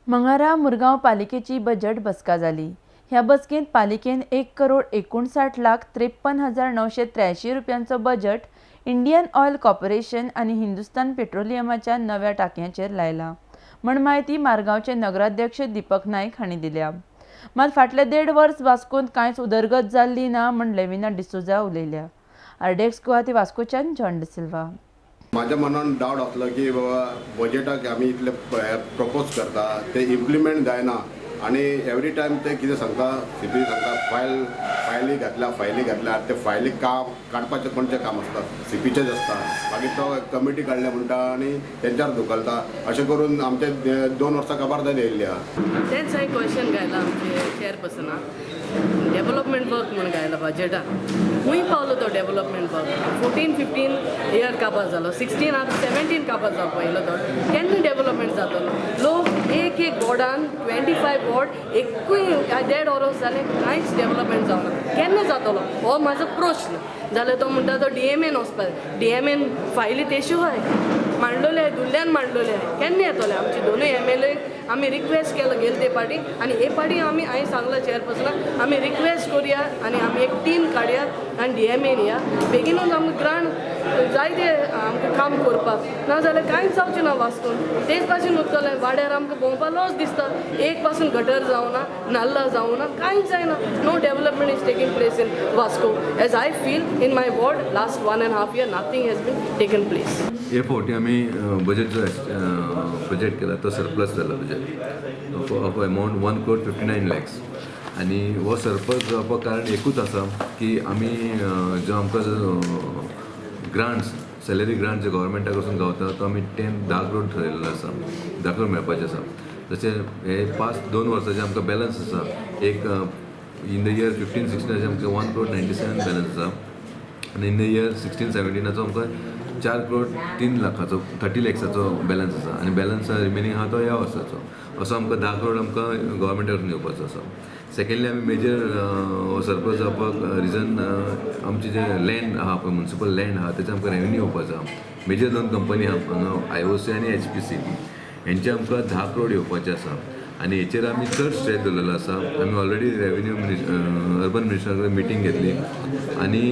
मंगळारा मुरगांव पालिकेची बजेट बसका जाली. ह्या बसकेंत पालिकेन 1,59,53,983 रुपयांचो बजेट इंडियन ऑयल कॉर्पोरेशन आनी हिंदुस्तान पेट्रोलियमाच्या नव्या टाकयांचेर लायला म्हण म्हायती मारगांवचे नगराध्यक्ष दीपक नायक हांणी दिल्या. मात फाटले 1.5 वर्स वास्कोंत कांयच उदरगत जाल्ली ना म्हण लेविना डिसोजा उलयल्या. आरडीएक्स गुवाहाटी वास्कोच्यान जॉन डिसिल्वा. माझ्या मनान डावट आसलो की बाबा बजेटाक आमी इतले प्रपोज करता ते इम्प्लिमेंट जायना आनी एवरी टायम ते कितें सांगता, सीपी सांगता फायली घातल्या फायली घातल्या, ते फायली काम काडपाचें कोणचें काम आसता, सीपीचेंच आसता. मागीर तो कमिटी काडल्या म्हणटा आनी तेंच्यार धुकलता. अशें करून आमचे 2 वर्सां काबार जायत येयल्ली आहा. तेंच हांवें क्वेश्चन घायला आमचे चेअरपर्सनाक, डेवलपमेंट वर्क म्हूण घायला बजेटाक, खूंय पावलो तो डेवलपमेंट वर्क? 14-15 इयर काबार जालो, 16 आतां 17 काबार जावपा येयलो तो, केन्ना डेवलपमेंट जातलो? लोक एक एक वॉर्डान 25 वॉर्ड एकूय 1.5 वरोस जालें कांयच डेवलपमेंट जावना, केन्ना जातलो हो म्हाजो प्रश्न. जाल्यार तो म्हणटा तो डीएमएन वचपाक, डीएमएन फायली तेश्यो आहाय मांडलोले, दुल्ल्यान मांडलोले, केन्ना येतले? आमचे दोनूय एमएलए आमी रिक्वेस्ट केलो गेले ते पार्टी आनी हे पार्टी आमी हांवें सांगलां चेअरपर्सनाक आमी रिक्वेस्ट करुया आनी आमी एक टीम काडया आनी डीएमएन या बेगीनूच आमकां ग्रांट जाय ते आमकां काम करपाक, नाजाल्यार कांयच जावचें ना वास्कोन. तेच भाशेन उरतलें, वाड्यार आमकां भोंवपा लॉस दिसता, एक पासून गटर जावना, नाल्ला जावना, कांयच जायना. No development is taking place in Vasco as I feel in my ward. Last 1.5 year nothing has been taken place. हे फावटी आमी बजेट जो प्रोजेक्ट केला तो सरप्लस जाला budget of amount 1,59,00,000 आनी हो सरप्लस जावपाक कारण एकूच आसा की आमी जो आमकां जो ग्रांट्स सॅलरी ग्रांट जे गव्हर्मेंटा कडसून गावता तो आमी 10 करोड ठरयलेलो आसा, 10 करोड मेळपाचें आसा. तशें हे पास्ट 2 वर्साचे आमकां बॅलन्स आसा, एक इन the year 15-16 आमकां 1,97 बॅलन्स आसा आनी इन the year 16-17 आमकां 4,03,00,000 30 लॅक्साचो बॅलन्स आसा आनी बॅलन्स रिमेनींग आहा तो ह्या वर्साचो. असो आमकां 10 करोड आमकां गव्हर्मेंटा कडसून येवपाचो आसा. सेकेंडली आमी मेजर सरप्लस जावपाक रिजन आमचें जें लँड आहा पळय, म्युनिसिपल लँड आहा तेचो आमकां रेवेन्यू येवपाचो आहा. मेजर 2 कंपनी आहा हांगा, IOC आनी HPC, हेंचे आमकां 10 करोड येवपाचें आसा आनी हेचेर आमी चड स्ट्रेस दवरलेलो आसा. आमी ऑलरेडी रेवेन्यू अर्बन मिनिस्टरा कडेन मिटींग घेतली आनी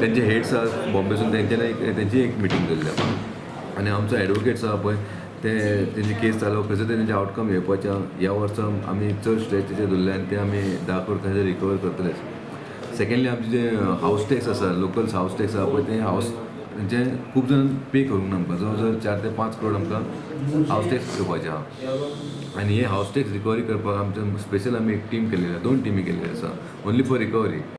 तेंचे हेड्स आहा बॉम्बेसून तेंच्यानी तेंची एक मिटींग जाल्ली आहा आनी आमचो एडवोकेट्स आहा पळय ते तेंची केस चालू, खंयसर तेंचे आवटकम येवपाचें आहा. ह्या वर्सा आमी चड स्ट्रेस तेचेर दवरले आनी ते आमी 10 करोड खंयसर रिकवर करतलेच. सेकेंडली आमचे जे हावस टॅक्स आसा, लोकल हावस टॅक्स आहा पळय, ते हावस तेंचे खूब जाण पे करूंक ना आमकां, जवळ जवळ 4 ते 5 करोड आमकां हावस टॅक्स येवपाचें आहा आनी हे हावस टॅक्स रिकवरी करपाक आमचे स्पेशल आमी एक टीम केलेली आसा, 2 टिमी केल्ली आसा ओन्ली फॉर रिकवरी.